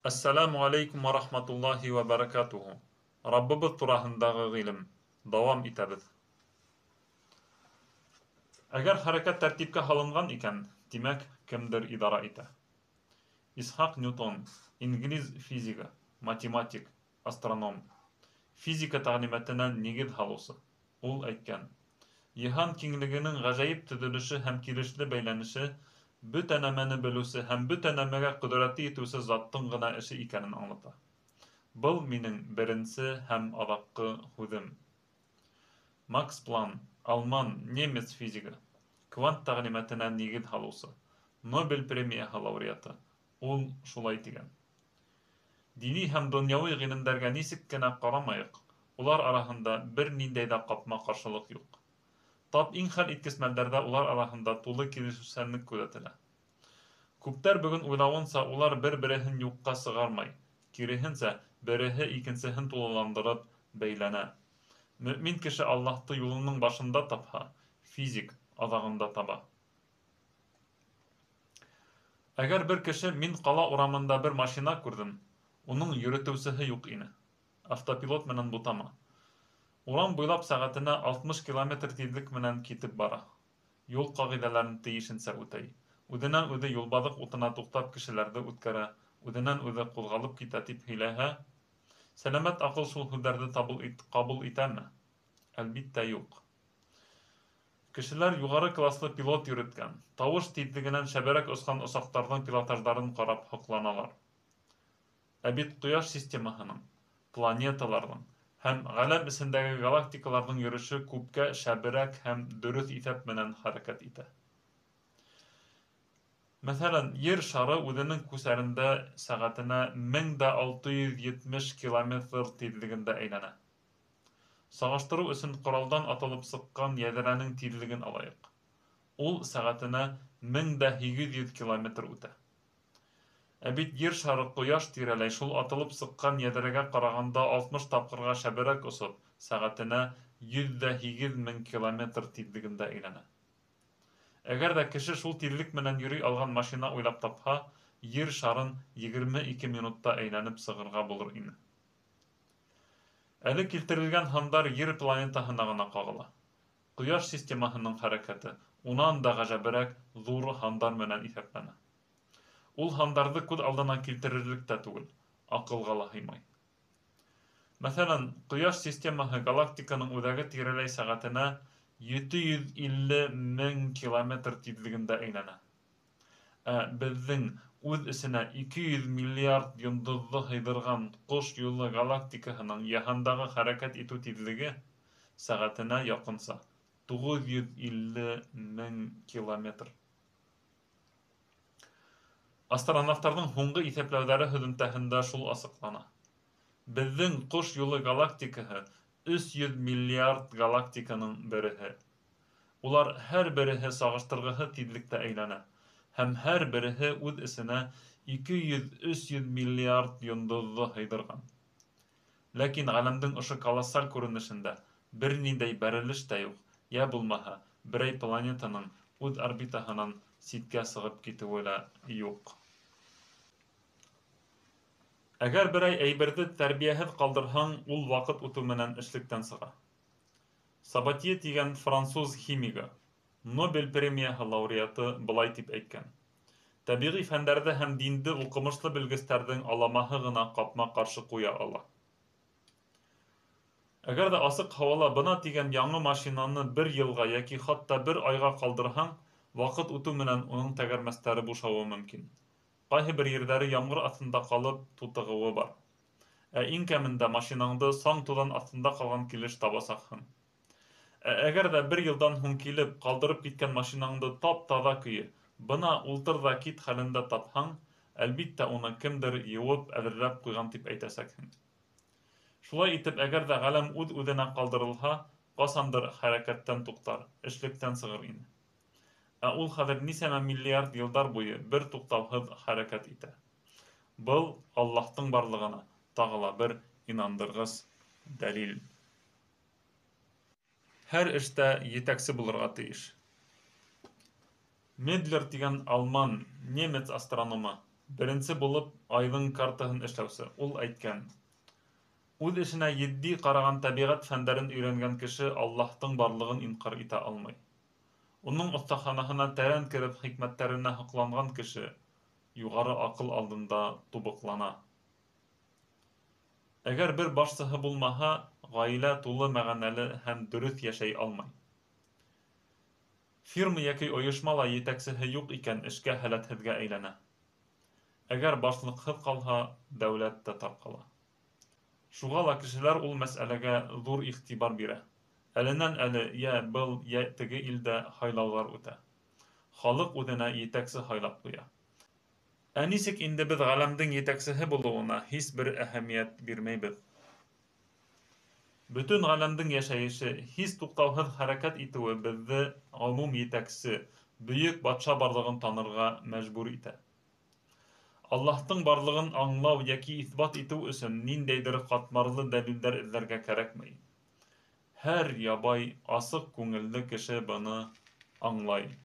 Әссәләмү ғәләйкүм вә рахматуллаһи вә бәрәкәтүһү. Раббыбыҙ тураһындағы ғилем. Дауам итәбеҙ. Әгәр хәрәкәт тәртипкә һалынған икән, тимәк, кемдер идара итә. Исхак Ньютон, инглиз физигы, математик, астроном, физика тәгълиматына нигеҙ һалыусы. Ул әйткән: Йыһан киңлегенең ғәжәйеп төҙөлөшө һәм килешле бәйләнеше бөтә нәмәне белеүсе һәм бөтә нәмәгә ҡөҙрәте етеүсе заттың ғына эше икәнен аңлата. Был минең беренсе һәм аҙаҡҡы һүҙем. Макс План, алман, немец физигы, квант тәгълиматына нигеҙ һалыусы, Нобель премияһы лауреаты. Ул шулай тигән: Дини һәм донъяуи ғилемдәргә нисек кенә ҡарамайыҡ, улар араһында бер ниндәй ҙә ҡапма-ҡаршылыҡ юҡ. Тап иң хәл иткес мәлдәрҙә улар араһында тулы килешеүсәнлек күҙәтелә. Күптәр бөгөн уйлауынса, улар бер-береһен юҡҡа сығармай, киреһенсә, береһе икенсеһен тулыландырып, бәйләнә. Мөмин кеше Аллаһты юлының башында тапһа, физик аҙағында таба. Әгәр бер кеше мин ҡала урамында бер машина күрҙем, уның йөрөтөүсеһе юҡ ине. Автопилот менән бутама. Урам буйлап сәғәтенә 60 километр тиҙлек менән китеп бара. Юл ҡағиҙәләрен тейешенсә үтәй. Үҙенән-үҙе юлбаҙыҡ утына туҡтап кешеләрҙе үткәрә, үҙенән-үҙе ҡуҙғалып китә тип һөйләһә, сәләмәт аҡыл шул һүҙҙәрҙе ҡабул итәме? Әлбиттә, юҡ. Кешеләр юғары класлы пилот йөрөткән, тауыш тиҙлегенән шәберәк осҡан осаҡтарҙың пилотаждарын ҡарап һоҡланалар. Ә бит Ҡояш системаһының, планеталарҙың һәм ғаләм эсендәге галактикаларҙың йөрөшө күпкә шәберәк һәм дөрөҫ иҫәп менән хәрәкәт итә. Мәҫәлән, Ер шары үҙенең күсәрендә сәғәтенә 1670 километр тиҙлегендә әйләнә. Сағыштырыу өсөн ҡоралдан атылып сыҡҡан йәҙрәнең тиҙлеген алайыҡ. Ул сәғәтенә 1800 километр үтә. Ә бит Ер шары Ҡояш тирәләй шул атылып сыҡҡан йәҙрәгә ҡарағанда 60 тапҡырға шәберәк осоп, сәғәтенә 108 000 километр тиҙлегендә әйләнә. Әгәр ҙә кеше шул тиҙлек менән йөрөй алған машина уйлап тапһа, Ер шарын 22 минутта әйләнеп сығырға булыр ине. Әле килтерелгән һандар Ер планетаһына ғына ҡағыла. Ҡояш системаһының хәрәкәте унан да ғәжәберәк ҙур һандар менән иҫәпләнә. Ул һандарҙы күҙ алдына килтерерлек тә түгел, аҡылға ла һыймай. Мәҫәлән, Ҡояш системаһы галактиканың үҙәге тирәләй сәғәтенә 750 000 километр тиҙлегендә әйләнә. Ә беҙҙең үҙ эсенә 200 миллиард йондоҙҙо һыйҙырған Ҡош юлы галактикаһының йыһандағы хәрәкәт итеү тиҙлеге сәғәтенә яҡынса 950 000 километр. Астронавтарҙың һуңғы иҫәпләүҙәре һөҙөмтәһендә шул асыҡлана: беҙҙең Ҡош юлы галактикаһы 300 миллиард галактиканың береһе. Улар һәр береһе сағыштырғыһыҙ тиҙлектә әйләнә һәм һәр береһе үҙ эсенә 200-300 миллиард йондоҙҙо һыйҙырған. Ләкин ғаләмдең ошо колоссаль күренешендә бер ниндәй бәрелеш тә юҡ, йә булмаһа берәй планетаның үҙ орбитаһынан ситкә сығып китеүе лә юҡ. Әгәр берәй әйберҙе тәрбиәһеҙ ҡалдырһаң, ул ваҡыт үтеү менән эшлектән сыға. Сабатье тигән француз химигы, Нобель премияһы лауреаты былай тип әйткән: Тәбиғи фәндәрҙе һәм динде уҡымышлы белгестәрҙең аламаһы ғына ҡапма-ҡаршы ҡуя ала. Әгәр ҙә асыҡ һауала бына тигән яңы машинаны бер йылға йәки хатта бер айға ҡалдырһаң, ваҡыт үтеү менән уның тәгәрмәстәре бушауы мөмкин. Ҡайһы бер ерҙәре ямғыр аҫтында ҡалып, тутығыуы бар. Ә иң кәмендә машинаңды саң-туҙан аҫтында ҡалған килеш табасаҡһың. Ә әгәр ҙә бер йылдан һуң килеп, ҡалдырып киткән машинаңды тап-таҙа көйө, бына ултыр ҙа кит хәлендә тапһаң, әлбиттә, уны кемдер йыуып, әҙерләп ҡуйған тип әйтәсәкһең. Шулай итеп, әгәр ҙә ғаләм үҙ-үҙенә ҡалдырылһа, ҡасандыр хәрәкәттән туҡтар, эшлектән сығыр ине. Ә ул хәҙер нисәмә миллиард йылдар буйы бер туҡтауһыҙ хәрәкәт итә. Был Аллаһтың барлығына тағы ла бер инандырғыс дәлил. Һәр эштә етәксе булырға тейеш. Медлер тигән алман, немец астрономы Беренсе булып Айҙың картаһын эшләүсе. Ул әйткән: Үҙ эшенә етди ҡараған тәбиғәт фәндәрен өйрәнгән кеше Аллаһтың барлығын инҡар итә алмай. Уның оҫтаханаһына тәрән кереп хикмәттәренә һоҡланған кеше юғары аҡыл алдында тубыҡлана. Әгәр бер башсыһы булмаһа, ғаилә тулы мәғәнәле һәм дөрөҫ йәшәй алмай. Фирма йәки ойошма ла етәксеһе юҡ икән, эшкә һәләтһеҙгә әйләнә. Әгәр башлыҡһыҙ ҡалһа, дәүләт тә тарҡала. Шуға ла кешеләр ул мәсьәләгә ҙур иғтибар бирә. Әленән-әле йә был, йә теге илдә һайлауҙар үтә. Халыҡ үҙенә етәксе һайлап ҡуя. Ә нисек инде беҙ ғаләмдең етәксеһе булыуына һис бер әһәмиәт бирмәйбеҙ? Бөтөн ғаләмдең йәшәйеше, һис туҡтауһыҙ хәрәкәт итеүе беҙҙе ғөмүм етәксе, бөйөк батша барлығын танырға мәжбүр итә. Аллаһтың барлығын аңлау йәки иҫбат итеү өсөн ниндәйҙер ҡатмарлы дәлилдәр эҙләргә кәрәкмәй. Һәр ябай, асыҡ күңелле кеше быны аңлай.